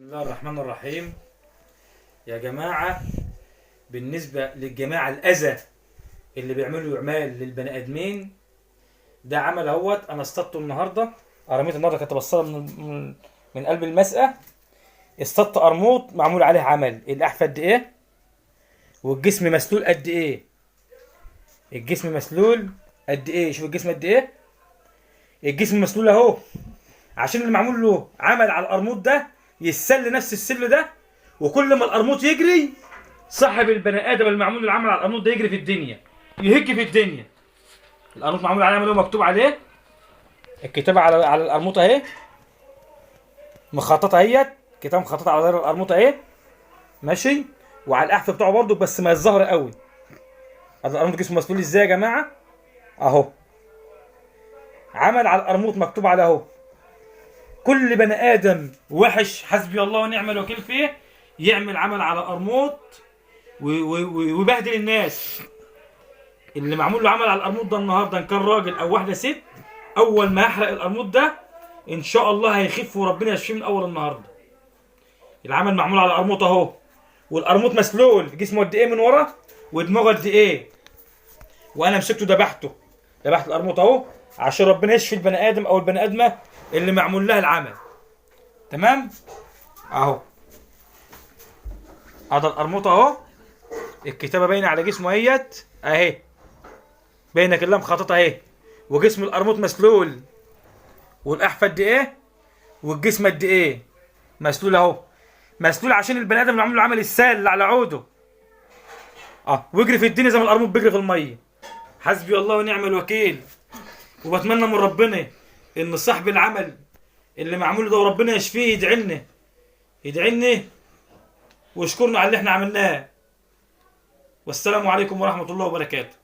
الله الرحمن الرحيم. يا جماعة، بالنسبة للجماعة الأذى اللي بيعملوا أعمال للبني آدمين، ده عمل اهوت. أنا اصطدته النهاردة، قراميط النهاردة كنت بصلها من قلب المسقى. اصطدت قرموط معمول عليه عمل، الأحفاد قد إيه والجسم مسلول قد إيه، الجسم مسلول قد إيه، شوف الجسم قد إيه، الجسم مسلول أهو. عشان اللي معمول له عمل على القرموط ده يتسل نفس السل ده، وكل ما القرموط يجري صاحب البني ادم اللي معمول له العمل على القرموط ده يجري في الدنيا، يهج في الدنيا. القرموط معمول عليه عمل مكتوب عليه الكتابة على القرموط اهي، مخططه اهيت، كتابه مخططه على ظهر القرموط اهي، ماشي، وعلى الاحف بتاعه برضو بس ما الظهر قوي. هذا القرموط جسمه مسلول ازاي يا جماعة؟ اهو عمل على القرموط مكتوب على اهو. كل بني ادم وحش حسبي الله ونعم الوكيل فيه يعمل عمل على قرموط ويبهدل الناس. اللي معمول له عمل على القرموط ده النهارده ان كان راجل او واحدة ست، اول ما يحرق القرموط ده ان شاء الله هيخف وربنا يشفيه من اول النهارده. العمل معمول على القرموط اهو، والقرموط مسلول جسمه قد ايه من ورا ودماغه قد ايه، وانا مسكته ذبحته، ذبحت القرموط اهو عشان ربنا يشفي البني ادم او البني ادمه اللي معمول لها العمل. تمام اهو، هذا القرموط اهو، الكتابة باينة على جسمه اهيت اهي، باينة كلها مخططه اهي، وجسم القرموط مسلول، والاحفاد قد ايه والجسم قد ايه مسلول اهو، مسلول عشان البني ادم اللي عامل له عمل السال على عوده ويجري في الدنيا زي ما القرموط بيجري في المية. حسبي الله ونعم الوكيل. وبتمنى من ربنا ان صاحب العمل اللي معمول ده وربنا يشفيه يدعي لنا، يدعي لنا ويشكرنا على اللي احنا عملناه. والسلام عليكم ورحمة الله وبركاته.